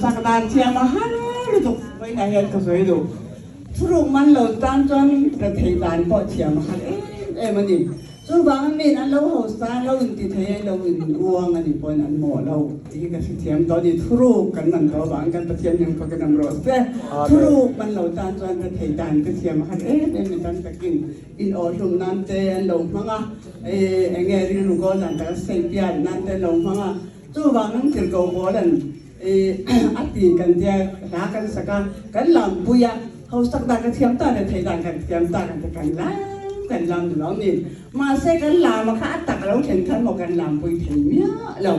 Sak dan thiam a har lutuk vawiinah hian ka sawi duh. Thuruk man lo tan chuan rethei dan pawh thiam a har em em a ni. Chuvangin miin an lo hausa, an lo inti thei, an lo inruang a nih pawhin an mawh lo tih hi ka hrethiam tawh a ni. Thuruk kan man tawh avangin kan Pathian hming pawh kan awm rawh se. Thuruk man lo tan chuan rethei dan te thiam a har em em a ni. Tam takin in awhhlum nan te an lo hmang a, eng nge rilru goal dan taka sawi pian nan te an lo hmang a. Chuvangin tirhkoh Paula'n a ti kan tia hla kan sak a, kan lampui a, hausak dan ka thiam ta leh theih dan kan thiam ta kan ti kan lam kan lam ni lo ni. Mahse kan lama kha a tak lo thlen khan maw kan lampui thei miah lo.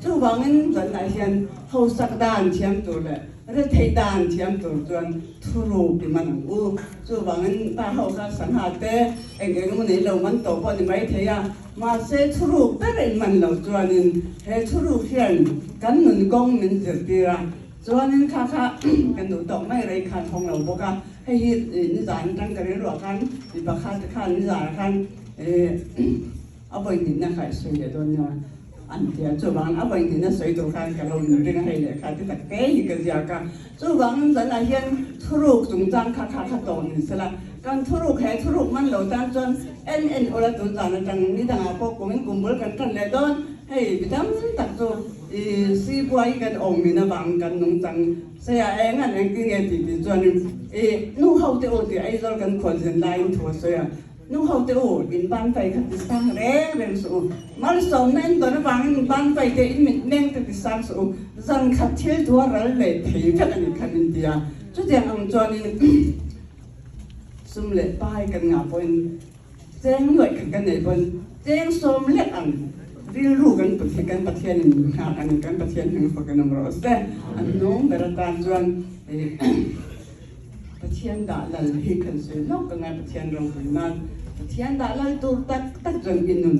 Chuvangin zanah hian hausak dan thiam tur leh Retheih dan thiam tur chuan thuruk i man ang u. Chuvangin pa ho kha sangha te eng eng emaw nei lo man tawh pawh a ni mai thei a, mahse thuruk ber in man lo chuanin he thuruk hian kan nun kawng min zirtir a, chuanin kha kha kan duh tawk mai rei khan hawng lo bawk a, hei hi nizan atang ka rilruah khan mipa kha te khan nizanah khan a vawihnihna kha i sawi leh dawn nia. An ti a, chuvangin a vawihnihna sawi tur khan ka lo inring a, hei lehkha ti tak te hi ka ziak a. Chuvangin zanah hian thuruk chungchang kha kha kha tawh ni sela, kan thuruk he thuruk man lo tan chuan en en ula tun zan atang ni dangah pawh kumin kum bul kan tan leh dawn, hei mi tam tak chu i sibuai kan awm min avang kan nungchang saia eng an engtin nge tih tih chuanin i nu ho te u tih Aizawl kan khualzin laiin thu a sawi a. Nu ho te u, in ban fai kha ti sang reng reng suh u. Malsawmna in dawn avangin in ban fai te, in mit meng te ti sang suh u. Zan khat thil thu a ral leh thei vek a nih kha min ti a. Chutiang ang chuanin sum leh pai kan ngah pawhin cheng nuaih khat kan neih pawn cheng sawm lek ang rilru kan put hi kan Pathianin min nghak a ni. Kan Pathian hming fak in awm rawh se. A hnung ber atan chuan Pathian dah lal hi kan sawi lawk ang a, Pathian ropui nan Pathian dah lal tur tak tak chuan i nun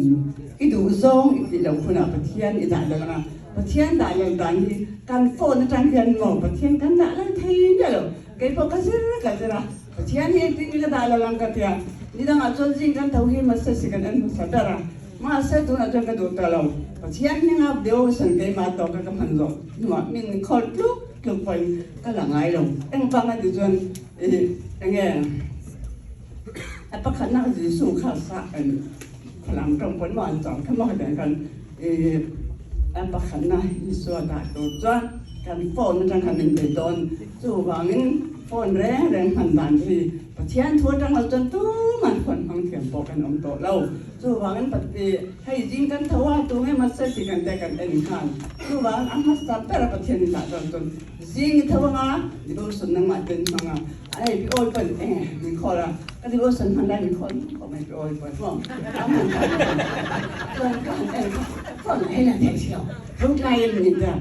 i duh zawng i tih loh hunah Pathian i dah lal ang a, Pathian dah lal dan hi kan phone atang hian maw Pathian kan dah lal thei miah lo, kei pawh ka zir ka zir a, Pathian hi engtin nge ka dah lal ang ka tia, nidangah chuan zing kan tho hi message hi kan en hmasa ber a, mahse tunah chuan ka duh ta lo, Pathian hmingah devotion keimah tawka ka hman zawh hnuah min call tluk. Tluk pawhin ka la ngai lo. Engvang a ti chuan ih enge a pakhatna ka Jesu kha sa en khawlam tawng pawn maw an chang kha maw hetiang khan ih a pakhatna Isua dah tur chuan kan phone atang khan min bei dawn. Chuvangin phone reng reng hman dan hi Pathian thu atang lo chuan tuman phone hmang thiam pawh kan awm tawh lo. Chuvangin hei zing kan tho a tunge message hi kan te kan en nghal. Chuvang a hmasa ber a Pathian in dah dawn chuan zing i tho anga devotion nangmah ten hmang a, a hei pi awi pawn eng min call a, ka devotion hman lai min call khawp mai pi awi pawn maw a hman lai chuan ka han en kha phone hei la theih si lo, tho tlai em min tia.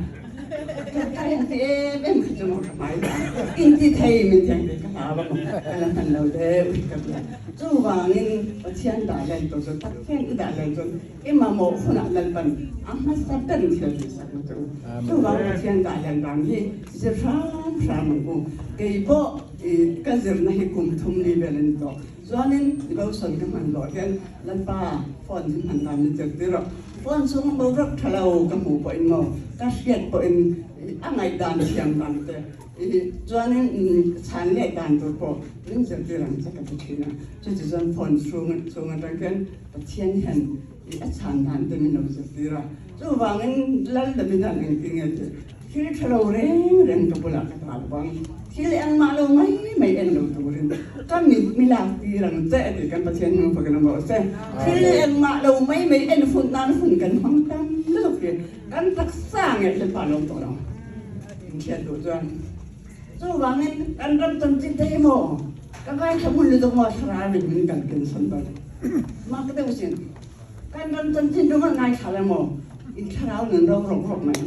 Tlai an ti em em kha chu maw ka hmai ta in ti thei min ti ang tih ka hlau a maw ka la hman lo deuh hi ka bia. Chuvangin Pathian dah len tur chu Pathian i dah len chuan i mamawh hunah Lalpan a hmasa ber in thil tih sak na che u. Chuvang Pathian dah len vang hi zir hram hram ang u. Kei pawh i ka zirna hi kum thum li vel a ni tawh. Chuanin devotion ka hman zawh hian Lalpa phone hi hman dan ni tir tir a, phone chhunga boruak tha lo ka hmuh pawhin maw ka hriat pawhin a ngaihdan thiam dan te chuanin chhan leh dan tur pawh min zirtir ang che ka ti thin a, chuti chuan phone chhung chhung atang khian Pathian hian a chhan dan te min lo zirtir a, chuvangin Lal Davida'n engtin nge tih Thil tha lo reng reng ka bulah ka ta lo ang, thil engmah lo mai mai en lo turin ka mit mi lak tir ang che tih kan Pathian hmang fakin a mawh che. Thil engmah lo mai mai en hun nan hun kan hmang tam lutuk hi kan taksa nge thil pa lawm tawh lo. Inhriat duh chuan chuvangin kan ram chanchin te hi maw ka ngaithla hmun lutuk maw thlarau in min kal ken sawn dawn mak deuh sin. Kan ram chanchin ringawt ngaithla le maw? In thlarau nun ro rawk rawk mai.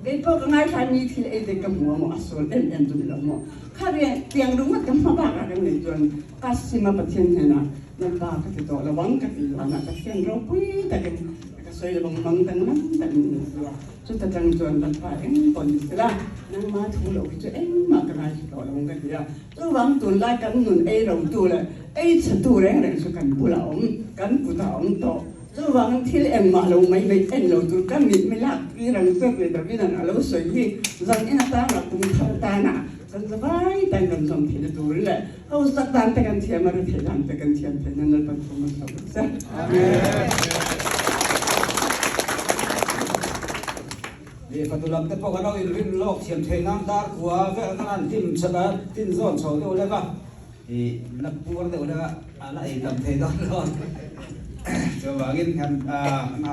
Kei pawh ka ngaithla mi thil ei te ka hmu a maw a sual em em chu ni lo maw? Kha rian tiang ringawt ka hma bak ah kan nei chuan ka sim a Pathian hnenah Lalpa ka ti tawh lo ang ka ti vanah Pathian ropui takin ka sawi lo ang mang danglam takin min ti a. Chuta tang chuan Lalpa eng pawh ni sela nangma thu loh hi chu engmah ka ngaithla tawh lo ang ka ti a. Chuvang tunlai kan nun ei ro tu leh ei chhe tu reng reng chu kan bulah a awm, kan kutah a awm tawh. Chuvangin thil engmah lo mai mai en lo tur ka mit mi lak tir ang che tih Davida'n a lo sawi hi zan in atanga kum thar tana kan zavai tan kan zawm theihna turin leh hausak dan te kan thiam a ri theih dan te kan thiam theih nan Lalpan thu man sawm ang che. Lehkha lam te pawh kan lo inrin lawk thiam theih nan dar kua vel khan an hlim chhat a, tin zawn chho deuh lek a, ih la puar deuh lek a, a la ei tam thei dawn lo. Chuvangin han ah.